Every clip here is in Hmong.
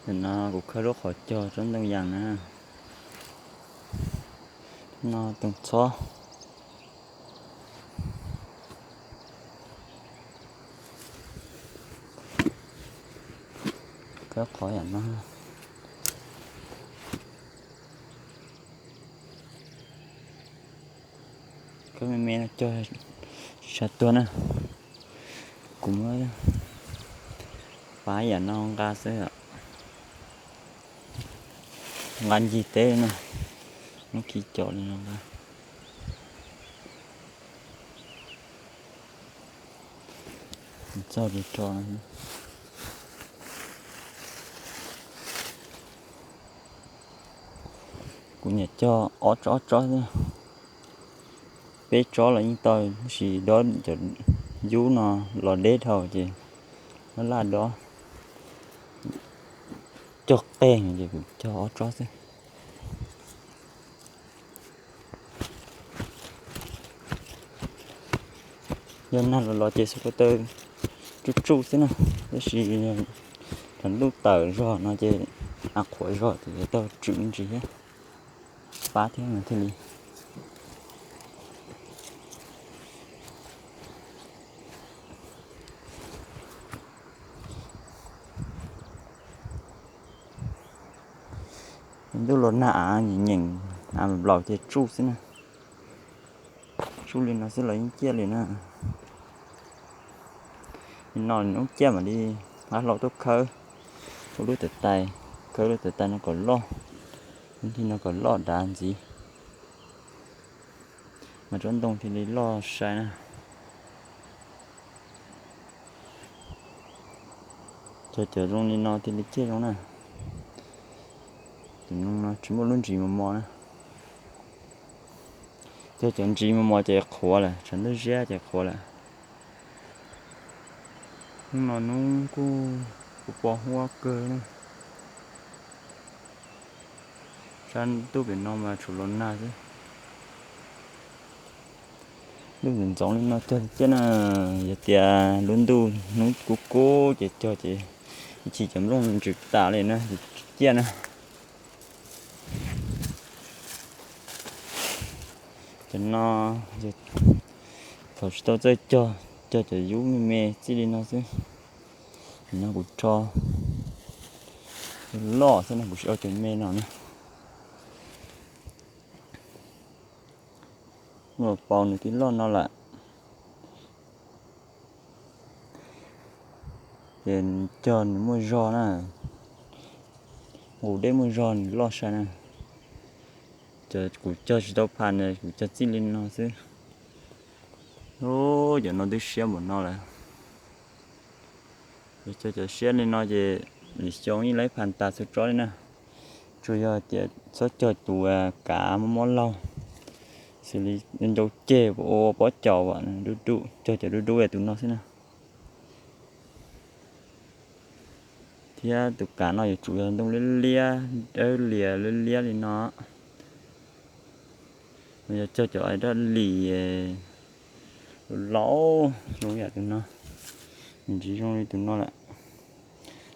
Tam no kuv khawb lub qhov cog tsob ntoo yas na. No toog txhob. Khawb qhov yam no. Khawb me me no cog tsis tshua tuag na. Kuv muab pab yam no nqa xwb, nqa ncig teb no, muab khi cov li no nqa. Txog rau tso no. Kuv nyiam cog ob tsob ob tsob xwb. Peb tsob los yeej tau, tab sis dob cov yub no los deb dhau ces laj laj dob. Cog qeeg ces kuv cog ob tsob xwb. Yog nag los los ces xub ko taw tsuj tsuj xwb na, tab sis thaum ntuj tawm zog no ces av qhuav zog ces yuav tau tswm me ntsis thiab, pab thiab mas thiaj li. Ntuj los nag av nyeem nyeem, av nplaum ces tsuj xwb na. Tsuj li no xwb los yeej ciaj li na. Li no nws ciaj mam li nqa hlau tuaj khawb ua lub tawv tais, khawb lub tawv tais no kom loj, lub nrig no kom loj dav ntxiv, mas tsob ntoo thiaj li loj sai na. Cog cov zoo li no thiaj li ciaj zoo na. Cov no tsis muaj lub ntsis mos mos na. Cog cov ntsis mos mos ces qhuav lawm, tshav ntuj ziab ces qhuav lawm. Hnub no hnub kuj pos huab kawg na. Sab ntuj pem no mas tsuas los nag xwb. Ntuj ntxoov ntxoov li no cog ciaj na, yog tias lub ntuj hnub kub kub ces cog ces ib chim cov nplooj ntsws tas li na, ces tsis ciaj na. Cov no thaum tsis tau txawj cog, cog cov yub me me txij li no xwb. No kuv rho loj xwb no, kuv tsis ua cov me no na. Muaj paus nws twb loj no lawm. Ces cog nws muaj zog na, nqus deb muaj zog nws loj sai na. Cov kuv cog tsis tau phas na, kuv cog txij li no xwb. Cov no twb siab npaum no lawm. Cog cov siab li no ces lwm xyoo yeej laib phas tas txhua tsob li na. Tsuas yog tias txhob cog tus kav mob mob laug, xws li ncau ceg, ua pob caus, cog cov dub dub tus no xwb na. Thiab tus kav no yuav tsum yog ntoo liab liab, dawb lias liab liab li no. Mas yog cog cov dab lis laus zoo yam tus no, ntsis zoo li tus no lawm.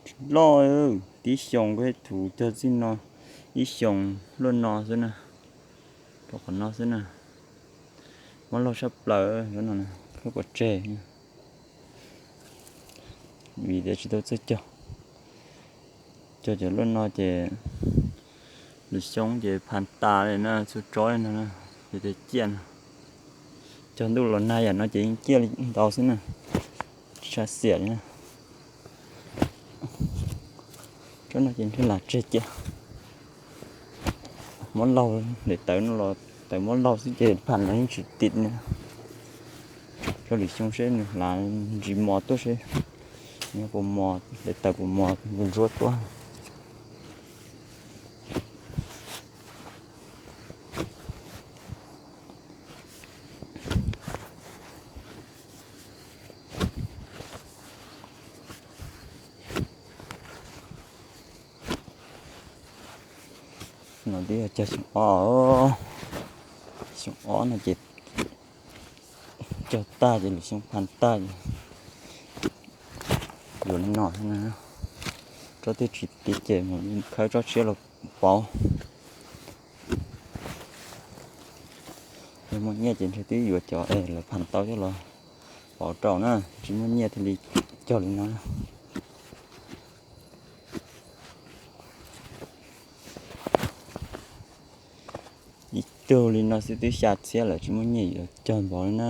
Tsis loj, tib xyoos kuv ib tug cog txij no, ib xyoos luaj no xwb na, rau qhov no xwb na. Mob laug sab plaws no, khawb pov tseg. Vim tias tsis tau txawj cog, cog cov luaj no ces lwm xyoo ces phas tas li na, txhua tsob li no, ces tias ciaj no. Cog ntuj los nag yam no ces yeej ciaj li ntau xwb na, tsis tshua xiam li na. Tsob no ces nrhiav lam tseg cia. Muab laug daim tawv no los tawv muab laug xwb ces phas los yeej tsis tim na. Tso lwm xyoo seb nws hlav ntsis mos tuaj seb nws puas mos, daim tawv puas mos ntsuab tuaj. No twb yog cog xyoo ob, xyoo ob no ces cog tag ces lwm xyoo phas tag ces yuav li no xwb na. Tsob twg tsis tiav ces mus khawb tsob tshiab los pauv. Yog muaj nyiaj ces ntshe twb yuav cov es lawv pham tau coj los pauv rau na, tsis muaj nyiaj thiaj li cog li no. Ib tug li no xwb twb xya txhiab lawm, tsis muaj nyiaj yuav cog npaum li na.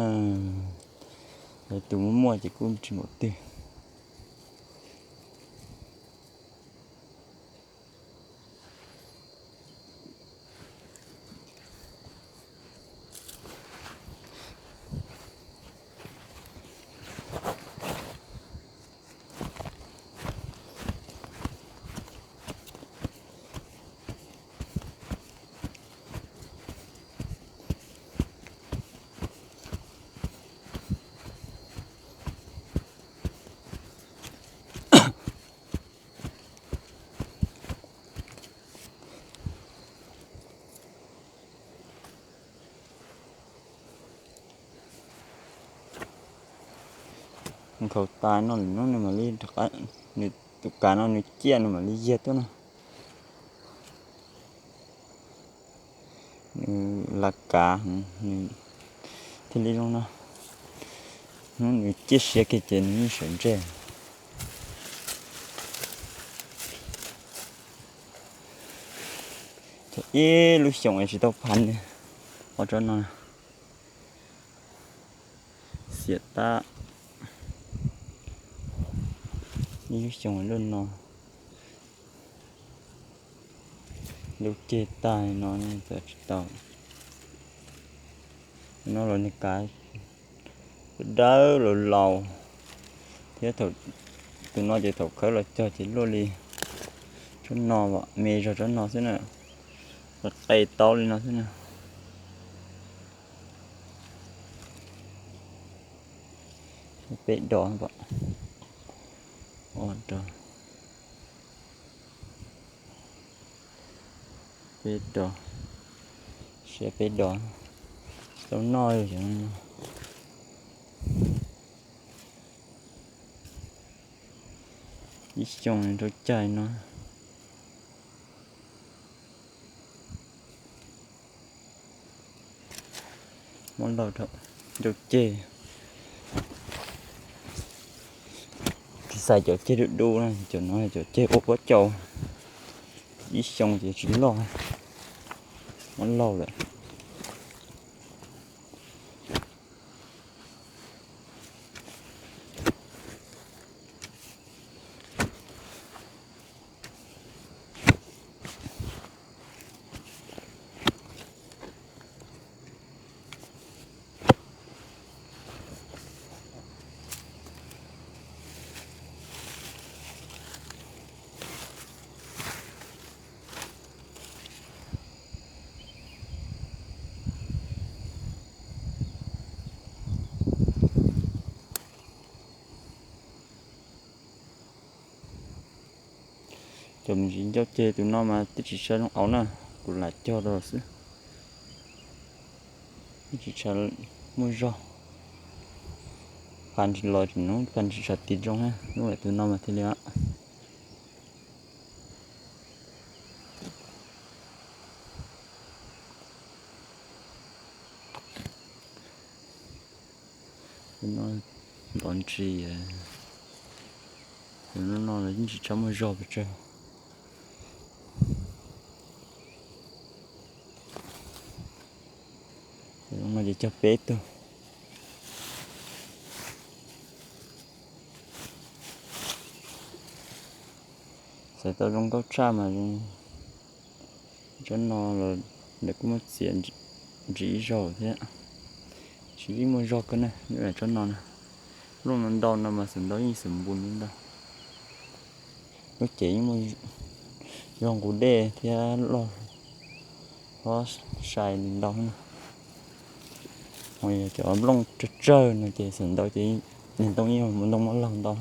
Lawv tus muaj muaj ces kuj tsis npaum twg. Nkhaus tas no lwm hnub nws mam li, nws tus kav no nws ciaj nws mam li yiag tuaj no. Nws lav kav, nws thiaj li zoo no. Hnub nws ciaj siav kiag ces nws yeej sawv ntseg. Cov ib lub xyoos es tsis tau phav li, ob tsob no xiam tab. Ib lub xyoos lub no, lub ceg tag no txawm tsis tau. No los nws kav dawb laus laus thiab, tus no ces thaum khawb los cog ces luaj li tsob no, me zog tsob no xwb na, qe taub li no xwb na. Peb dos, peb dos, siab peb dos, tsis tau noj li. Ib xyoos rau caij no. Muab laug rau ceg, tsis xaiv cov ceg dub dub na, cov no cov ceg ua pob caus, ib xyoos ces tsis loj, muab laug lawm. Cov me ntsis ncauj ceg tus no mas twb tsis tshua zoo auv na, kuv lam cog rau xwb. Twb tsis tshua muaj zog, pha ntsis los tsis hnub pha ntsis tshua tis zoo na, hnub lawm tus no mas thiaj li. Tus no ntov ntsis, tus no no los yeej tsis tshua muaj zog pes tsawg. Tus no ces cog peb tug. Xav tau zoo nkauj tshaj mas tsob no los lawv kuj muab txiav ntsim ib zaug thiab, tsis muaj zog kawg na, tsob no na. Lub no ntau no mas xav ntau yeej xav npu ntau. Lub cev yeej muaj zog nqus dej thiab loj hlob sai li ntau na. Ho yog cov nplooj tsawg tsawg no ces xav ntau ces niag ntoo yeej mus ntoo mab laug ntau.